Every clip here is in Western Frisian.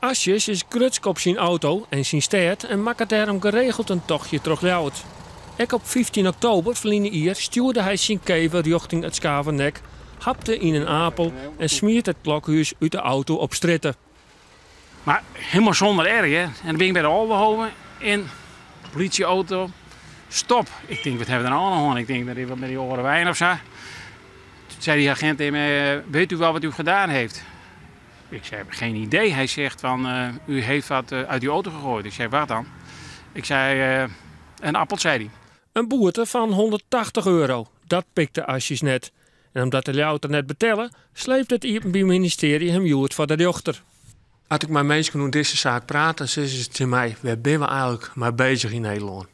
Asjes is grutsk op syn auto en syn stêd en makket dêrom geregeld in tochtje troch Ljouwert. Ek op 15 oktober ferline jier stjoerde hy syn kever rjochting it Skavernek, hapte yn in apel en smiet it klokhús út de auto op strjitte. Mar hielendal sûnder erch, hè. En dan bin ik by de Aldehove en polysje-auto. Stop! Ik tink, wat ha we der oan de hân? Ik tink, dat is wat mei dy oare wein of sa. Toen sei dy agint tegen my, weet u wel wat u gedaan heeft? Ik zei, geen idee. Hij zegt van, u heeft wat uit uw auto gegooid. Ik zei, wat dan? Ik zei, een appel, zei hij. In boete fan 180 euro, dat pikte Asjes net. En omdat de Ljouwerter net betelle, sleept it Iepenbier Ministearje him hjoed foar de rjochter. As ik mei minsken oer dizze saak praat, dan sizze se tsjin my, wêr binne we eigenlik mei bezich yn Nederlân?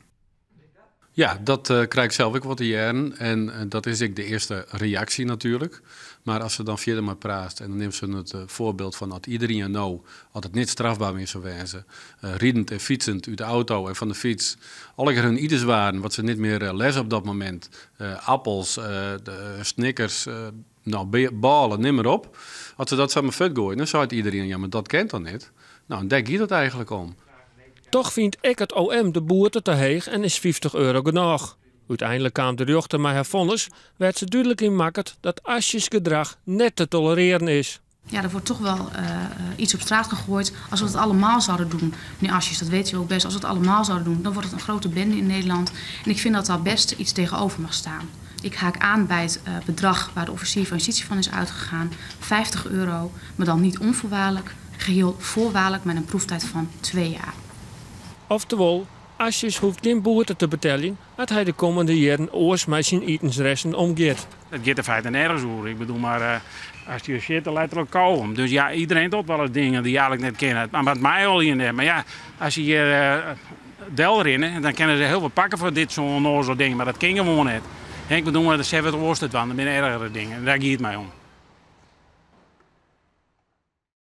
Ja, dat krij ik sels ek wol te hearren. En dat is ek de earste reaksje natuerlik. Mar as se dan fierder mei praatst en dan nimt se it foarbyld fan as iderien no, as it net strafber mear soe wêze, ridend en fytsend út de auto en fan de fyts allegear hun itenswaren wat se net mear lêze op dat momint, appels, de Snickers, no, bôle, nim mar op. As se dat samar fuortgoaie, dan seit iderien, ja, mar dat kin toch net? No, en dêr giet it eigenlik om. Toch fynt ek it OM de boete te heech en is 50 euro genôch. Uteinlik kaam de rjochter mei har fonnis, wêr't se dúdlik yn makket dat Asjes gedrach net te tolerearen is. Ja, er wordt toch wel iets op straat gegooid. Als we het allemaal zouden doen, meneer Asjes, dat weet u ook best. Als we het allemaal zouden doen, dan wordt het een grote bende in Nederland. En ik vind dat daar best iets tegenover mag staan. Ik haak aan bij het bedrag waar de officier van justitie van is uitgegaan. 50 euro, maar dan niet onvoorwaardelijk. Geheel voorwaardelijk met een proeftijd van 2 jaar. Oftewol, Asjes hoecht gjin boete te beteljen as hy de kommende jierren oars mei syn itensresten omgiet. It giet yn feite nergens oer. Ik bedoel mar, as je sjitte letterlik kaugom. Dus ja, iedereen docht wolris dingen dy't eigenlik net kinne. Mar dat mei al net. Mar ja, as je hjir delrinne, dan kinne se hiel wat pakke foar dit soart ûnnoazele dingen. Mar dat kin gewoan net. Ik bedoel, mar se hawwe it oars te dwaan. Der binne ergere dingen. En dêr giet it my om.